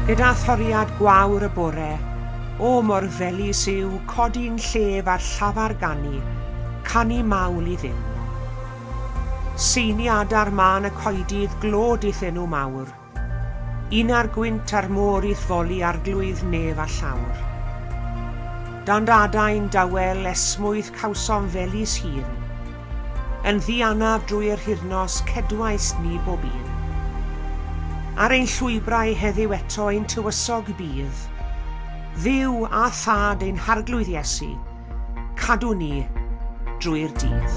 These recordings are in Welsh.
Gyda thoriad gwawr y bore, o mor felys yw codi'n llef a'r llafar ganu, canu mawl i Dduw. Seini adar mân y coedydd glod i'th enw mawr. Una'r gwynt a'r môr i'th foli arglwydd nef a llawr. Dan dy adain dawel esmwyth cawsom felys hun. Yn ddianaf drwy'r hirnos cedwaist ni bob un. Ar ein llwybrau heddiw eto ein tywysog bydd. Dduw a Thad ein Harglwydd Iesu, cadw ni drwy'r dydd.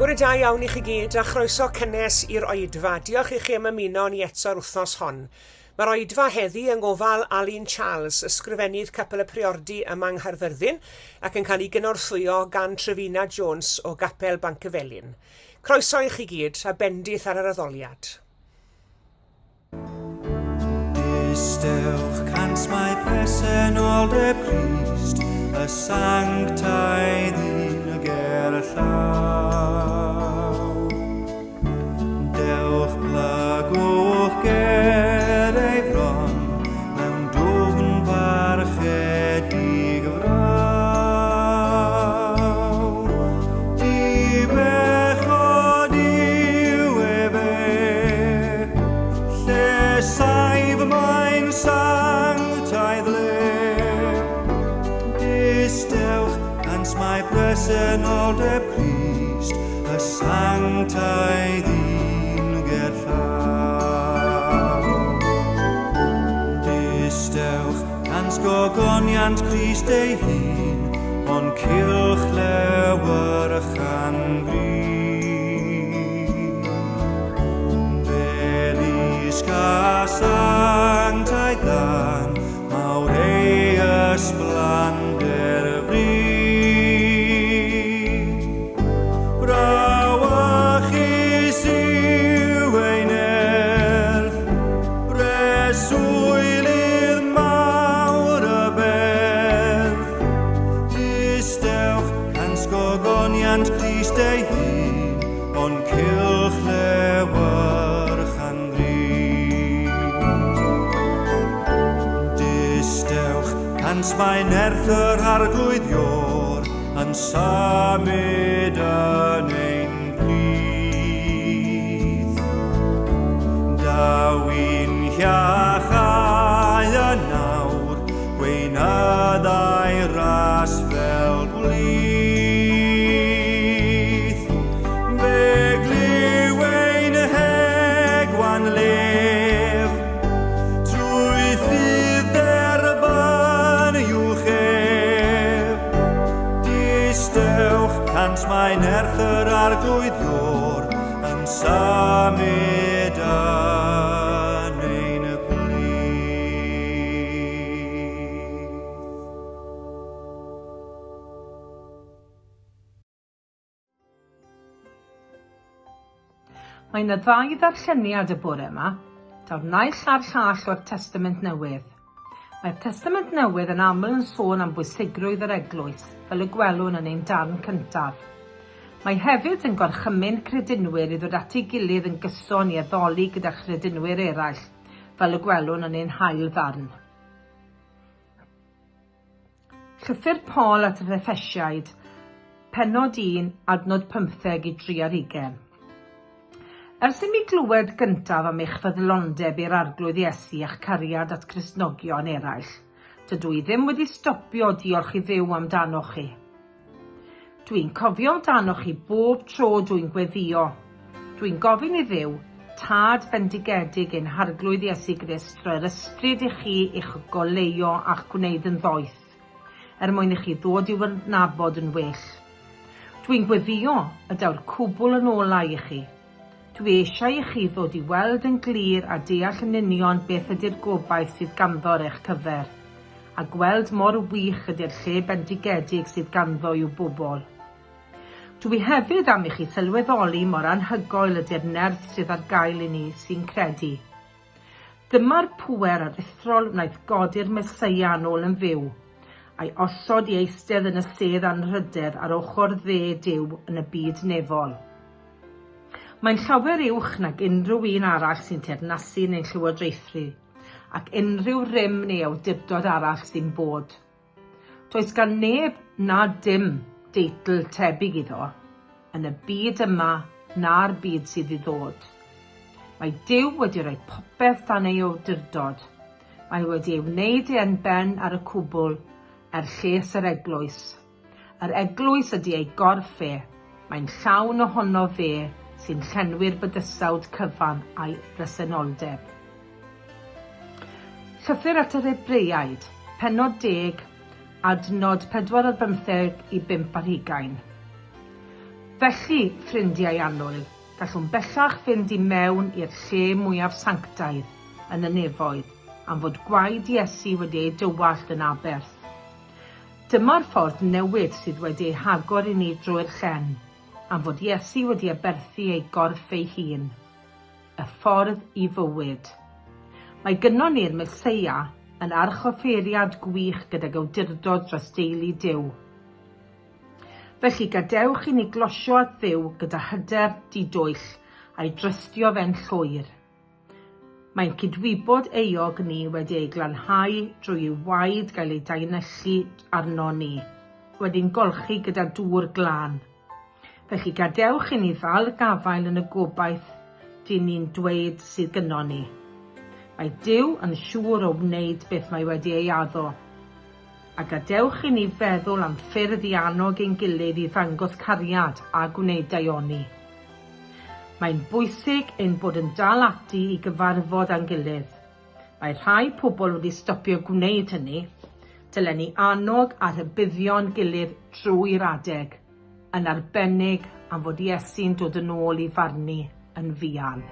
Bore da iawn i chi gyd a chroeso cynnes i'r oedfa. Diolch i chi am ymuno ni eto'r wythnos hon. Mae'r oedfa heddi yng ngofal Alun Charles, Ysgrifennydd Capel y Priordy yma yng Nghaerfyrddin, ac yn cael ei gynorthwyo gan Trefina Jones o Gapel Bancyfelin. Croeso i chi gyd, a bendith ar yr addoliad. Distewch cant mae presenoldeb Crist, y sanctaidd un ger y llaw. Dewch plygwch ger ei fron mewn dwfn parchedig fraw. Dibechod yw efe, lle saif mae'n sanctaidd le. Distewch, cant mae presenoldeb Crist, Y sanctaidd un gerllaw. Distewch cant gogoniant Crist ei hun, o'n cylch lewyrchan gri. Felys a sanctaidd dan, Mawr ei ysblander fri. Brawychus yw ei nerth, breswylydd mawr y berth. Distewch cant gogoniant Crist ei hun, o'n cylch lewyrch Distewch, cant mae nerth yr arglwydd Ior yn symud yn ein plith. Daw i'n hiachau yn awr, gweinyddau ras fel gwlith. Fe glyw ein hegwan lef, trwy ffydd derbyn uwch ef. Distewch, cant mae nerth yr arglwydd Ior yn symud yn ein plith. Mae yna ddau ddarlleniad y bore yma. Daw'r naill a'r llall o'r Testament Newydd. Mae'r Testament Newydd yn aml yn sôn am bwysigrwydd yr eglwys, fel y gwelwn yn ein darn cyntaf. Mae hefyd yn gorchymyn credinwyr i ddod at ei gilydd yn gyson i addoli gyda chredinwyr eraill, fel y gwelwn yn ein hail ddarn. Llythyr Paul at yr Effesiaid, pennod 1, adnod pymtheg i dri ar hugain. Ers i mi glywed gyntaf am eich ffyddlondeb i'r Arglwydd Iesu a'ch cariad at Gristnogion eraill, dydw i ddim wedi stopio diolch i Dduw amdanoch chi. Dw i'n cofio amdanoch chi bob tro dw i'n gweddïo. Dw i'n gofyn i Dduw, Tad bendigedig ein Harglwydd Iesu Grist roi'r Ysbryd i chi i'ch goleuo a'ch gwneud yn ddoeth, er mwyn i chi ddod i'w adnabod yn well. Dw i'n gweddïo y daw'r cwbl yn olau i chi. Dw i eisiau i chi ddod i weld yn glir a deall yn union beth ydy'r gobaith sydd ganddo ar eich cyfer, a gweld mor wych ydy'r lle bendigedig sydd ganddo i'w bobl. Dw i hefyd am i chi sylweddoli mor anhygoel ydy'r nerth sydd ar gael i ni sy'n credu. Dyma'r pŵer aruthrol wnaeth godi'r Meseia yn ôl yn fyw. a'i osod i eistedd yn y sedd anrhydedd ar ochr dde Duw yn y byd nefol. Mae'n llawer uwch nag unrhyw un arall sy'n teyrnasu neu'n llywodraethu, ac unrhyw rym neu awdurdod arall sy'n bod. Does gan neb na dim deitl tebyg iddo, yn y byd yma na'r byd sydd i ddod. Mae Duw wedi rhoi popeth dan ei awdurdod. Mae wedi ei wneud e yn ben ar y cwbl er lles yr eglwys. Yr eglwys ydy ei gorff e, mae'n llawn ohono fe sy'n llenwi'r bydysawd cyfan a'i bresenoldeb. Llythyr at yr Hebreaid, pennod deg, adnod pedwar ar bymtheg i bump ar hugain. Felly, ffrindiau annwyl, gallwn bellach fynd i mewn i'r lle mwyaf sanctaidd yn y nefoedd, am fod gwaed Iesu wedi ei dywallt yn aberth. Dyma'r ffordd newydd sydd wedi ei hagor i ni drwy'r llen, am fod Iesu wedi aberthu ei gorff ei hun. Y ffordd i fywyd. Mae gynnon ni'r Meseia yn archoffeiriad gwych gydag awdurdod dros deulu Duw. Felly gadewch i ni glosio at Dduw gyda hyder di-dwyll a'i drystio fe'n llwyr. Mae'n cydwybod euog ni wedi ei glanhau drwy i'w waed gael ei daenellu arno ni, wedi'n golchi gyda dŵr glân. Felly gadewch i ni ddal gafael yn y gobaith dyn ni'n dweud sydd gynnon ni. Mae Duw yn siŵr o wneud beth mae wedi ei addo. A gadewch i ni feddwl am ffyrdd i annog ein gilydd i ddangos cariad a gwneud daioni. Mae'n bwysig ein bod yn dal ati i gyfarfod â'n gilydd. Mae rhai pobl wedi stopio gwneud hynny. Dylen ni annog a rhybuddio'n gilydd drwy'r adeg, yn arbennig am fod Iesu'n dod yn ôl i farnu yn fuan.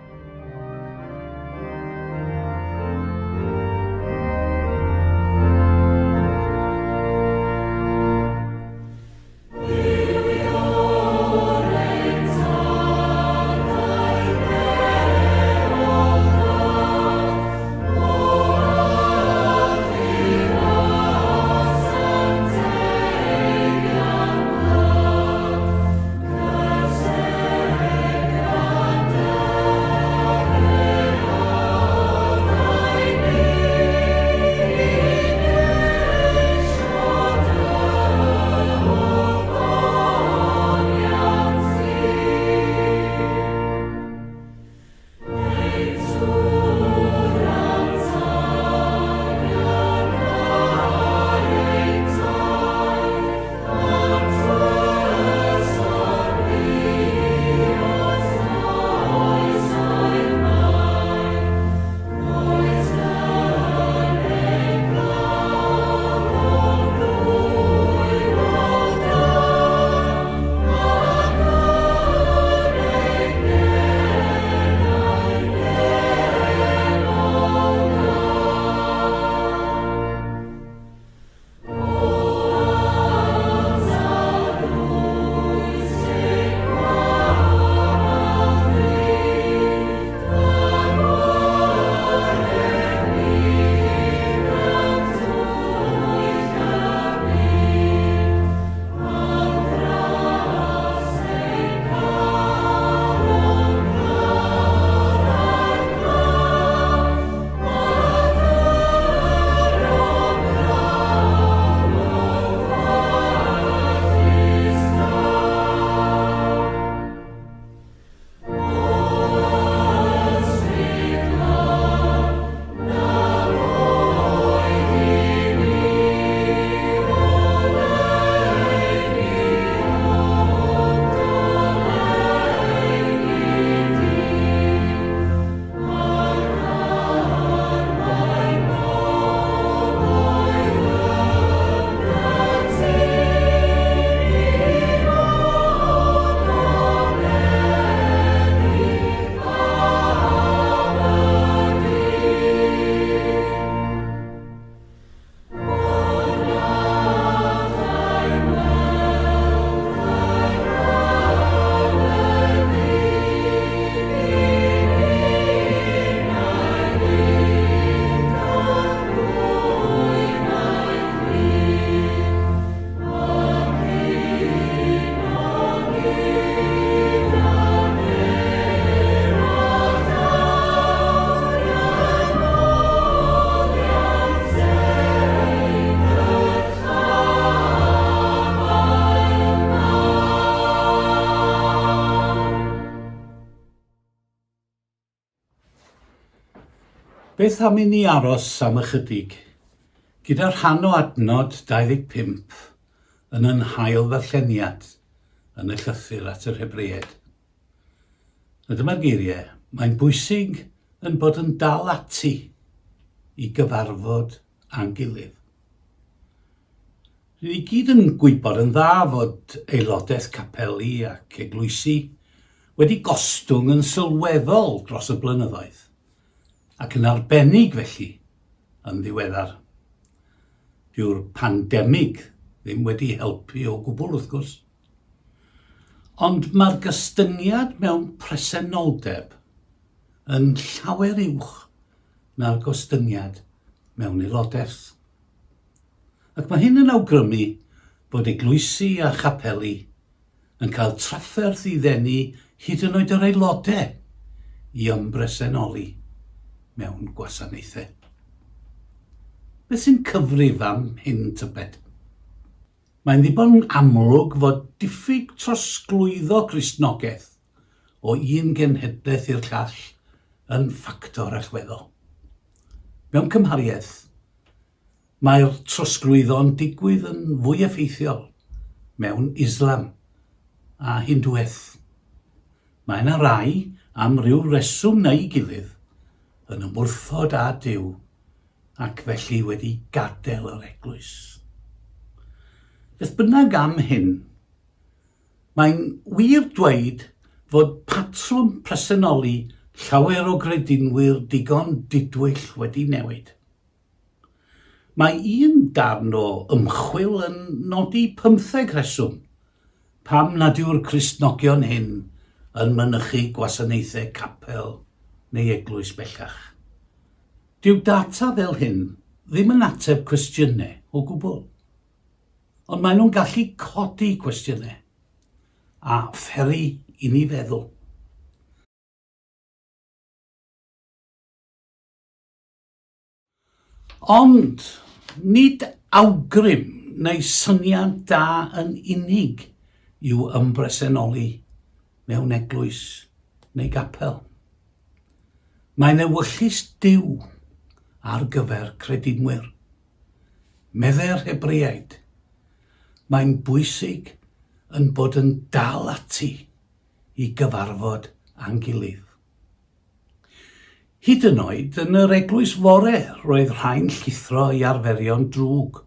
Beth am i ni aros am ychydig gyda rhan o adnod 25 yn yn hail ddarlleniad yn y llythyr at yr Hebreaid? A dyma'r geiriau, mae'n bwysig yn bod yn dal ati i gyfarfod â'n gilydd. Rydyn ni gyd yn gwybod yn dda fod aelodaeth capeli ac eglwysi wedi gostwng yn sylweddol dros y blynyddoedd, ac yn arbennig felly yn ddiweddar. Dyw'r pandemig ddim wedi helpu o gwbl wrth gwrs. Ond mae'r gostyngiad mewn presenoldeb yn llawer uwch na'r gostyngiad mewn aelodaeth. Ac mae hyn yn awgrymu bod eglwysi a chapeli yn cael trafferth i ddenu hyd yn oed yr aelodau i ymbresenoli mewn gwasanaethau. Beth sy'n cyfrif am hyn tybed? Mae'n ddigon amlwg fod diffyg trosglwyddo Cristnogaeth o un genhedlaeth i'r llall yn ffactor allweddol. Mewn cymhariaeth, Mae'r trosglwyddo'n digwydd yn fwy effeithiol mewn Islam a Hindŵaeth. Mae yna rai, am ryw reswm neu'i gilydd, yn ymwrthod â Duw ac felly wedi gadael yr eglwys. Beth bynnag am hyn, mae'n wir dweud fod patrwm presenoli llawer o gredinwyr digon didwyll wedi newid. Mae un darn o ymchwil yn nodi pymtheg rheswm pam nad yw'r Cristnogion hyn yn mynychu gwasanaethau capel neu eglwys bellach. Dyw data fel hyn ddim yn ateb cwestiynau o gwbl, ond maen nhw'n gallu codi cwestiynau a pheri i ni feddwl. Ond nid awgrym neu syniad da yn unig yw ymbresenoli mewn eglwys neu gapel. Mae'n ewyllys Duw ar gyfer credinwyr. Meddai'r Hebreaid, mae'n bwysig yn bod yn dal ati i gyfarfod â'n gilydd. Hyd yn oed yn yr eglwys fore roedd rhai'n llithro i arferion drwg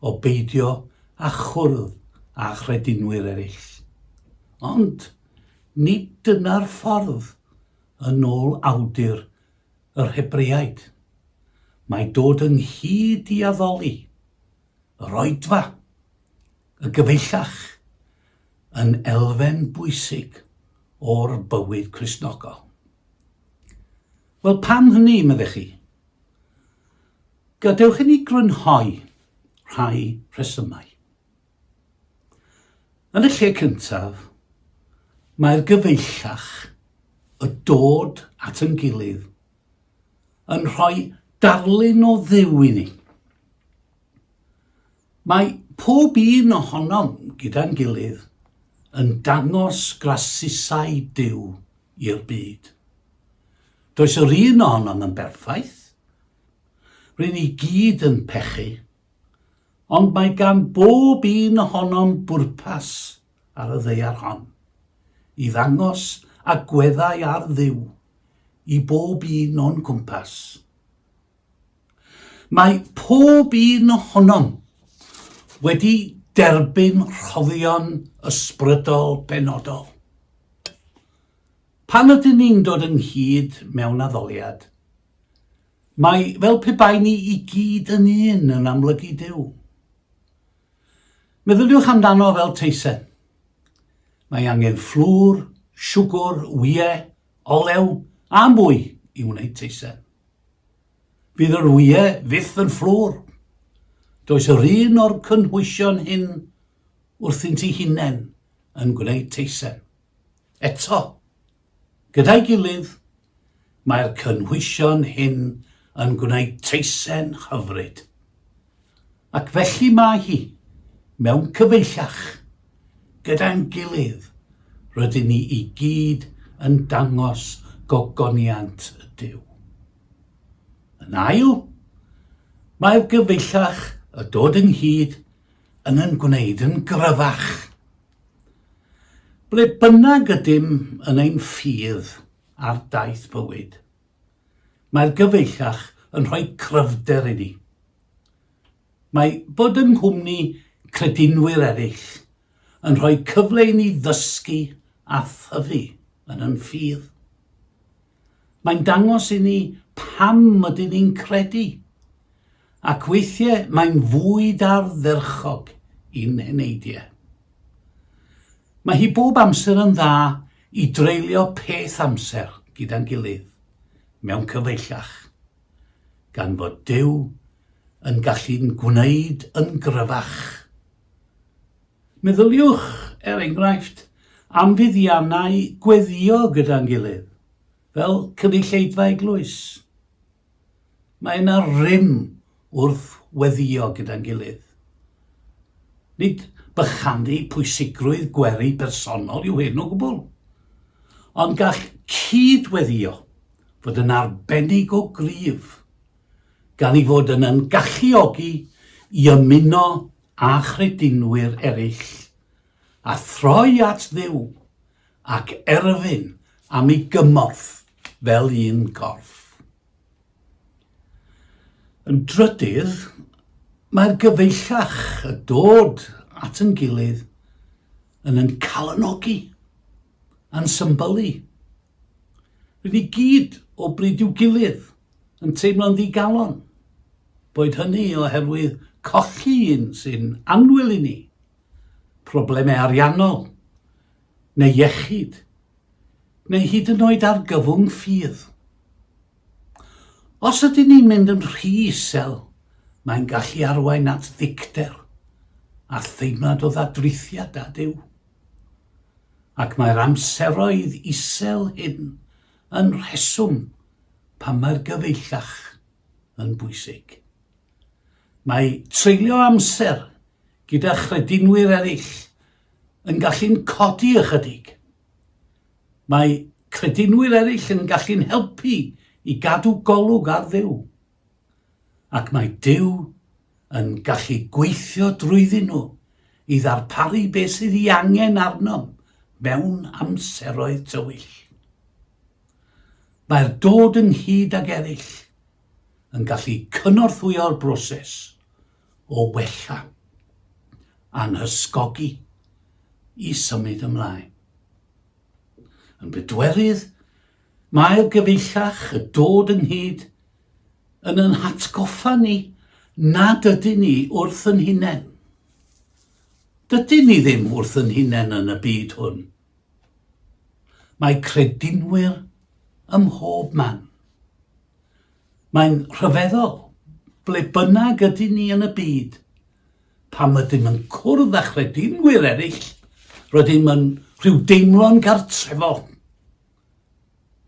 o beidio â chwrdd â chredinwyr eraill. Ond nid dyna'r ffordd yn ôl awdur yr Hebreaid. Mae dod ynghyd i addoli, yr oedfa, y gyfeillach, yn elfen bwysig o'r bywyd Cristnogol. Wel, pam hynny, meddech chi? Gadewch i ni grynhoi rhai rhesymau. Yn y lle cyntaf, mae'r gyfeillach, y dod at yn gilydd, yn rhoi darlun o Dduw i ni. Mae pob un ohonom gyda'n gilydd yn dangos grasusau Duw i'r byd. Does yr un ohonom yn berffaith. Rŷn ni gyd yn pechu. Ond mae gan bob un ohonom bwrpas ar y ddaear hon, i ddangos agweddau ar Dduw i bob un o'n cwmpas. Mae pob un ohonom wedi derbyn rhoddion ysbrydol benodol. Pan ydyn ni'n dod ynghyd mewn addoliad, mae fel pe bai ni i gyd yn un yn amlygu Duw. Meddyliwch amdano fel teisen. Mae angen fflwr, siwgr, wyau, olew a mwy i wneud teisen. Fydd yr wyau fyth yn fflwr. Does yr un o'r cynhwysion hyn wrthynt eu hunain yn gwneud teisen. Eto, gyda'i gilydd, mae'r cynhwysion hyn yn gwneud teisen hyfryd. Ac felly mae hi, mewn cyfeillach, gyda'n gilydd, rydyn ni i gyd yn dangos gogoniant Duw. Yn ail, mae'r gyfeillach y dod ynghyd yn yn gwneud yn gryfach. Ble bynnag ydym yn ein ffydd ar daith bywyd, mae'r gyfeillach yn rhoi cryfder i ni. Mae bod yng nghwmni credinwyr eraill yn rhoi cyfle i ni ddysgu a thyfu yn yn ffydd. Mae'n dangos i ni pam ydyn ni'n credu, ac weithiau mae'n fwyd ardderchog i'n heneidiau. Mae hi bob amser yn dda i dreulio peth amser gyda'n gilydd mewn cyfeillach, gan fod Duw yn gallu'n gwneud yn gryfach. Meddyliwch, er enghraifft, am fuddiannau gweddïo gyda'n gilydd, fel cynulleidfa eglwys. Mae yna rym wrth weddïo gyda'n gilydd. Nid bychanu pwysigrwydd gweddi bersonol yw hyn o gwbl, ond gall cyd-weddïo fod yn arbennig o gryf, gan ei fod yn yn galluogi i ymuno a chredinwyr eraill, a throi at Dduw ac erfyn am ei gymorth fel un corff. Yn drydydd, mae'r gyfeillach y dod at yn gilydd yn yn calonogi a'n symbylu. Rydyn ni gyd o bryd i'w gilydd yn teimlo'n ddigalon, boed hynny oherwydd colli un sy'n annwyl i ni, problemau ariannol, neu iechyd, neu hyd yn oed argyfwng ffydd. Os ydyn ni'n mynd yn rhy isel, mae'n gallu arwain at ddicter a theimlad o ddadrithiad â Duw. Ac mae'r amseroedd isel hyn yn rheswm pam mae'r gyfeillach yn bwysig. Mae treulio amser gyda chredinwyr eraill yn gallu'n codi ychydig. Mae credinwyr eraill yn gallu'n helpu i gadw golwg ar Dduw. Ac mae Duw yn gallu gweithio drwyddyn nhw i ddarparu beth sydd ei angen arnom mewn amseroedd tywyll. Mae'r dod ynghyd ag eraill yn gallu cynorthwyo'r broses o wella a'n hysgogi i symud ymlaen. Yn bedwerydd, mae'r gyfeillach y dod ynghyd yn yn hatgoffa ni nad ydyn ni wrth yn hunain. Dydyn ni ddim wrth yn hunain yn y byd hwn. Mae credinwyr ym mhob man. Mae'n rhyfeddol, ble bynnag ydyn ni yn y byd, pam ydym yn cwrdd â chredinwyr eraill, rydym yn rhyw deimlo'n gartrefol.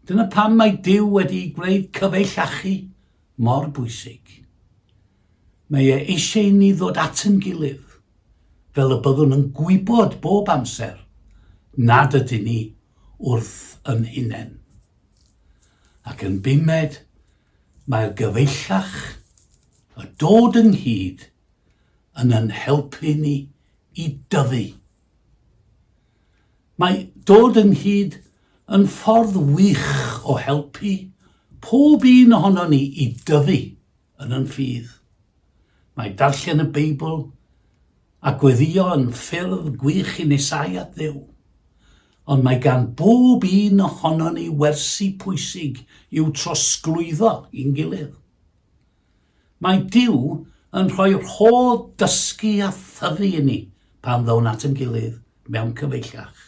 Dyna pam mae Duw wedi gwneud cyfeillachu mor bwysig. Mae e eisiau i ni ddod at yn gilydd, fel y byddwn yn gwybod bob amser nad ydyn ni wrth yn hunain. Ac yn bumed, mae'r gyfeillach, y dod ynghyd, yn yn helpu ni i dyfu. Mae dod ynghyd yn ffordd wych o helpu pob un ohonon ni i dyfu yn yn ffydd. Mae darllen y Beibl a gweddïo yn ffyrdd gwych i nesáu at Dduw. Ond mae gan bob un ohonon ni wersi pwysig i'w trosglwyddo i'n gilydd. Mae Duw yn rhoi rhodd dysgu a thyfu i ni pan ddown at yn gilydd mewn cyfeillach.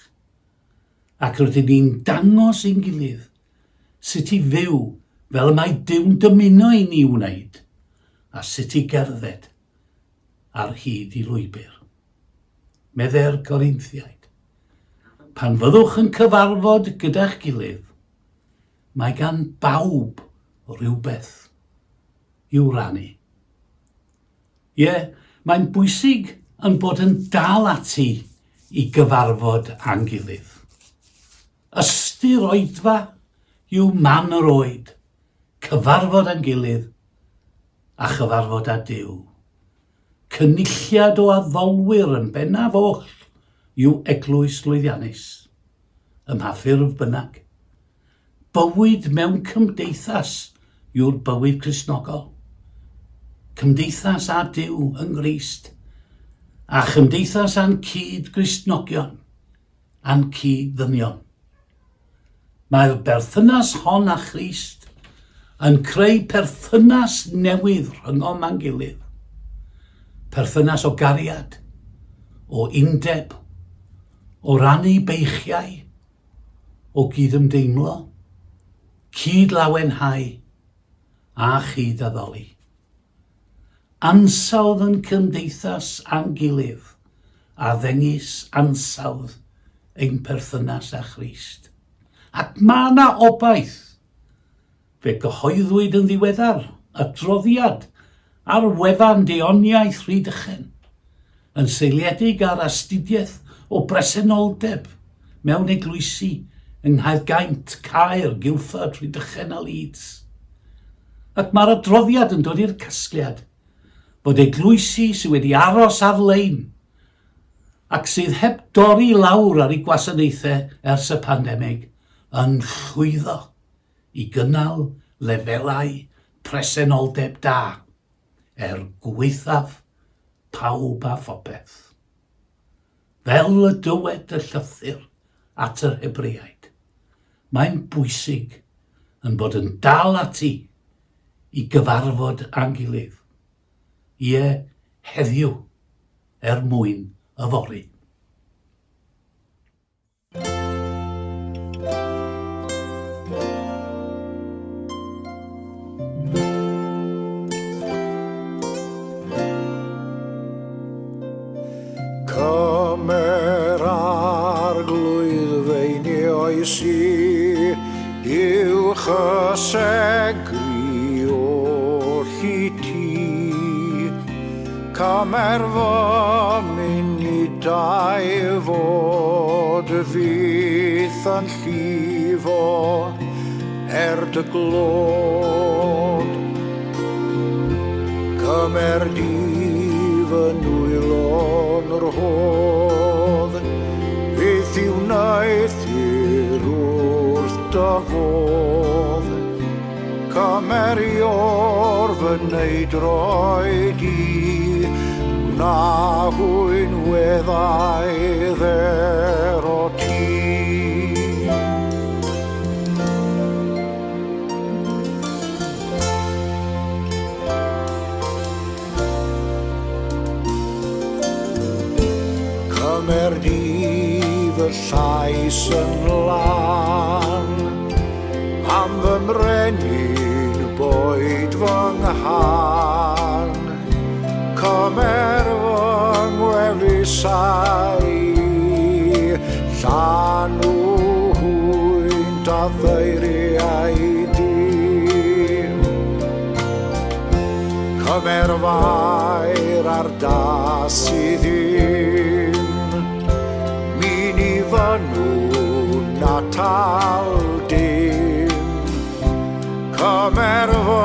Ac rydyn ni'n dangos i'n gilydd sut i fyw fel y mae Duw'n dymuno i ni wneud a sut i gerdded ar hyd i lwybr. Meddai'r Corinthiaid, Pan fyddwch yn cyfarfod gyda'ch gilydd, mae gan bawb rywbeth i'w rannu. Ie, mae'n bwysig yn bod yn dal ati i gyfarfod â'n gilydd. Ystyr oedfa yw man yr oed, cyfarfod â'n gilydd. a chyfarfod â Duw. Cynulliad o addolwyr yn bennaf oll yw eglwys lwyddiannus, ym mha ffurf bynnag. Bywyd mewn cymdeithas yw'r bywyd Cristnogol. Cymdeithas â Duw yng Nghrist, a chymdeithas â'n cyd-Gristnogion, a'n cyd-ddynion. Mae'r berthynas hon â Christ yn creu perthynas newydd rhyngom â'n gilydd. Perthynas o gariad, o undeb, o rannu beichiau, o gydymdeimlo, cyd-lawenhau a chyd-addoli. Ansawdd yn cymdeithas â'n gilydd a ddengys ansawdd ein perthynas â Christ. Ac mae yna obaith! Fe gyhoeddwyd yn ddiweddar adroddiad ar wefan Deoniaeth Rhydychen, yn seiliedig ar astudiaeth o bresenoldeb mewn eglwysi yng Nghaergaint, Caer, Guildford, Rhydychen a Leeds. Ac mae'r adroddiad yn dod i'r casgliad bod eglwysi sydd wedi aros ar-lein ac sydd heb dorri lawr ar eu gwasanaethau ers y pandemig yn llwyddo i gynnal lefelau presenoldeb da er gwaethaf pawb a phopeth. Fel y dywed y llythyr at yr Hebreaid, mae'n bwysig yn bod yn dal ati i gyfarfod â'n gilydd, ie, heddiw, er mwyn yfory. Cymer arglwydd feinioes i, i'w chysegru oll i ti. Cymer fy munudau fod fyth yn llifo er dy glod. Cymer di fy nwylo'n rhodd, fyth i wneuthur wrth dy fodd. Cymer i o'r fy neidroi di, gwna hwy'n weddaidd er o ti. Cymer di fy llais yn lân, am fy mrenin boed fy nghân. Cymer fy ngwefusau i, llanw hwynt a ddeiriau di. Cymer fair ar das i ddim, mi ni fynnwn atal dim. Cymer fy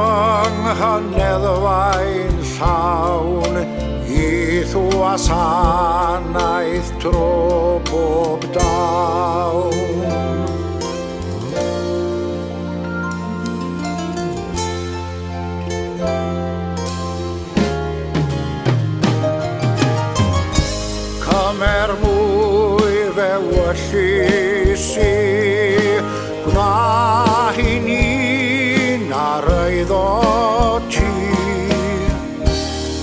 nghyneddfau'n llawn, i'th wasanaeth tro pob dawn. Cymer mwy fe wyllys i, gwna hi'n un ar eiddo ti.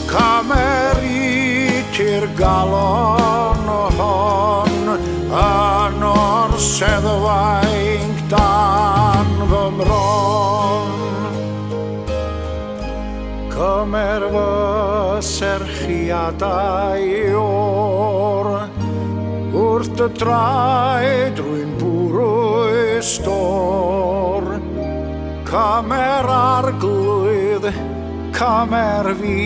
Cymer i ti'r galon hon yn o'r seddfainc dan fy mron. Cymer fy serchiadau o'r wrth dy draed rwy'n bwrw stôr. Cymer arglwydd, cymer fi,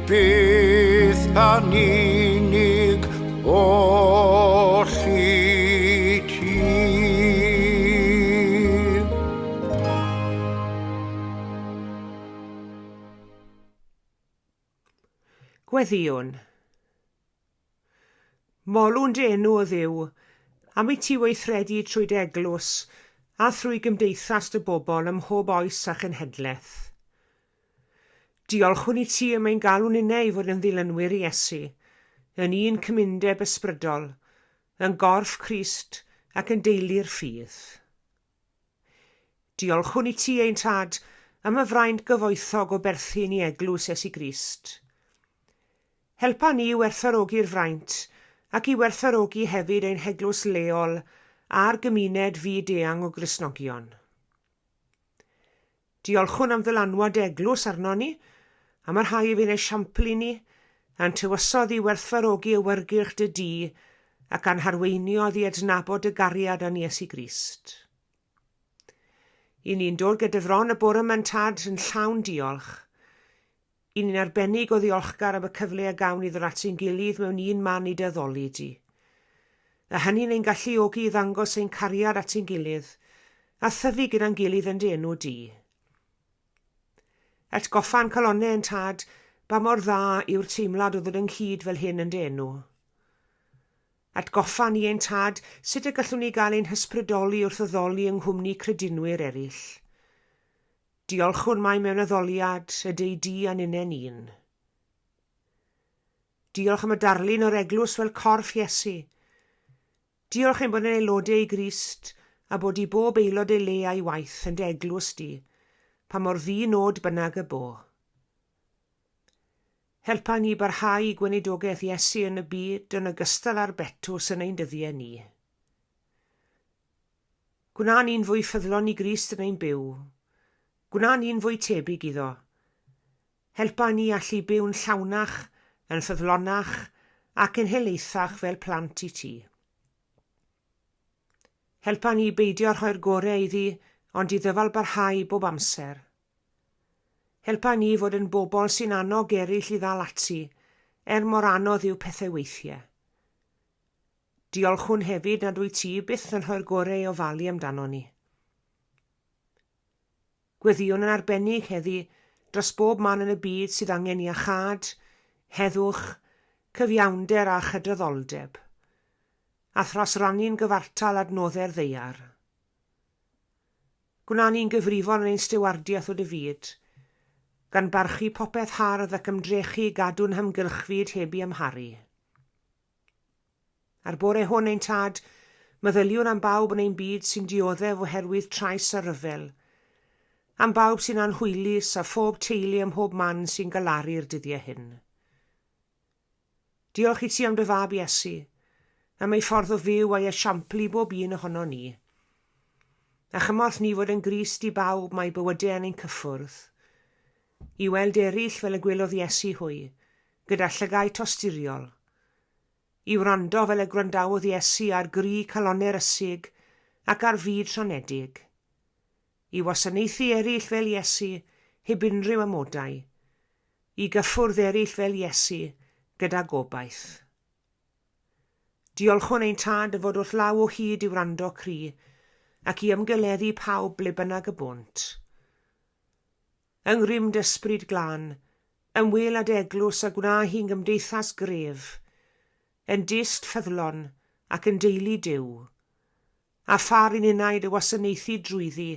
byth yn unig oll i ti. Gweddïwn. Molwn dy enw, O Dduw, am i ti weithredu trwy dy eglwys a thrwy gymdeithas dy bobl ym mhob oes a chenhedlaeth. Diolchwn i ti am ein galw ninnau i fod yn ddilynwyr i Iesu, yn un cymundeb ysbrydol, yn gorff Crist ac yn deulu'r ffydd. Diolchwn i ti, ein Tad, am y fraint gyfoethog o berthyn i Eglwys Iesu Grist. Helpa ni i werthfawrogi'r fraint ac i werthfawrogi hefyd ein heglwys leol a'r gymuned fyd-eang o Gristnogion. Diolchwn am ddylanwad eglwys arnon ni, am y rhai fu'n esiampl i ni, a'n tywysodd i werthfawrogi awyrgylch dy dŷ ac a'n harweiniodd i adnabod dy gariad a'n Iesu Grist. I ni'n dod gyda fron y bore yma'n Tad yn llawn diolch. I ni'n arbennig o ddiolchgar am y cyfle a gawn i ddod at ein gilydd mewn un man i dy addoli di. A hynny'n ein galluogi i ddangos ein cariad at ein gilydd, a thyfu gyda'n gilydd yn dy enw di. Atgoffa'n calonnau yn Tad ba mor dda yw'r teimlad o ddod ynghyd fel hyn yn dy enw. Atgoffa ni ein Tad sut y gallwn ni gael ein hysbrydoli wrth addoli yng nghwmni credinwyr eraill. Diolchwn mai mewn addoliad y dei di a ninne'n un. Diolch am y darlun o'r eglwys fel corff Iesu. Diolch ein bod yn aelodau i Grist a bod i bob aelod ei le a'i waith yn dy eglwys di, pa mor ddi-nod bynnag y bo. Helpa ni barhau i gweinidogaeth Iesu yn y byd yn ogystal â'r betws yn ein dyddiau ni. Gwna ni'n fwy ffyddlon i Grist yn ein byw. Gwna ni'n fwy tebyg iddo. Helpa ni allu byw'n llawnach, yn ffyddlonach ac yn helaethach fel plant i ti. Helpa ni i beidio rhoi'r gorau iddi ond i ddyfalbarhau bob amser. Helpa ni i fod yn bobl sy'n annog eraill i ddal ati, er mor anodd yw pethau weithiau. Diolchwn hefyd nad wyt ti byth yn rhoi'r gorau i ofalu amdanon ni. Gweddïwn yn arbennig heddi dros bob man yn y byd sydd angen iachâd, heddwch, cyfiawnder a chydraddoldeb, a thros rannu'n gyfartal adnoddau'r ddaear. Gwna ni'n gyfrifol yn ein stiwardiaeth o dy fyd, gan barchu popeth hardd ac ymdrechu i gadw'n hamgylchfyd heb ei amharu. A'r bore hwn, ein Tad, meddyliwn am bawb yn ein byd sy'n dioddef oherwydd trais a rhyfel, am bawb sy'n anhwylus a phob teulu ym mhob man sy'n galaru'r dyddiau hyn. Diolch i ti am dy fab Iesu, am ei ffordd o fyw a'i esiampl i bob un ohonon ni. A chymorth ni fod yn Grist i bawb mae bywydau yn ein cyffwrdd. I weld eraill fel y gwelodd Iesu hwy, gyda llygaid tosturiol. I wrando fel y gwrandawodd Iesu ar gri calonnau'r ysig ac ar fyd rhanedig. I wasanaethu eraill fel Iesu, heb unrhyw amodau. I gyffwrdd eraill fel Iesu, gyda gobaith. Diolchwn ein Tad dy fod wrth law o hyd i wrando cri, ac i ymgeleddu pawb ble bynnag y bônt. Yng ngrym dy Ysbryd Glân, ymwêl â dy eglwys a gwna hi'n gymdeithas gref, yn dyst ffyddlon ac yn deulu Duw, a phar i'n innau dy wasanaethu drwyddi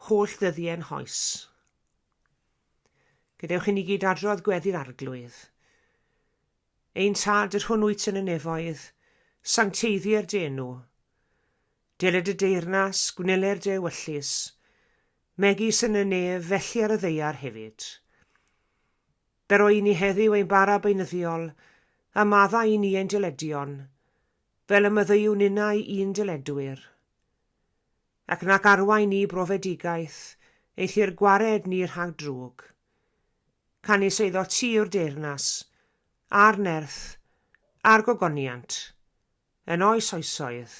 holl ddyddiau'n hoes. Gadewch i ni gyd adrodd gweddi'r Arglwydd. Ein Tad, yr hwn wyt yn y nefoedd, sancteiddier dy enw. Deled dy deyrnas, gwneler dy ewyllys, megis yn y nef, felly ar y ddaear hefyd. Daro i ni heddiw ein bara beunyddiol, a maddau i ni ein dyledion, fel y maddeuwn ninnau i'n dyledwyr. Ac nac arwain ni i brofedigaeth, eithr gwared ni rhag drwg. Canys eiddo ti yw'r deyrnas, a'r nerth, a'r gogoniant, yn oes oesoedd.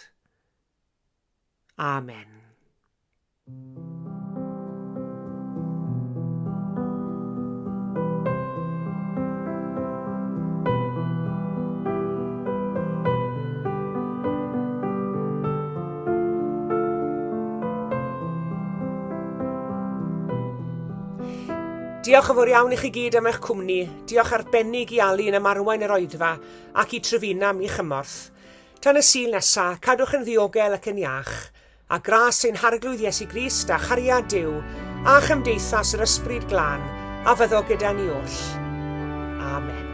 Amen. Diolch yn fawr iawn i chi gyd am eich cwmni, diolch arbennig i Alun am arwain yr oedfa ac i Trefina am ei chymorth. Tan y Sul nesa, cadwch yn ddiogel ac yn iach, a gras ein Harglwydd Iesu Grist a chariad Duw a chymdeithas yr Ysbryd Glân a fyddo gyda ni oll. Amen.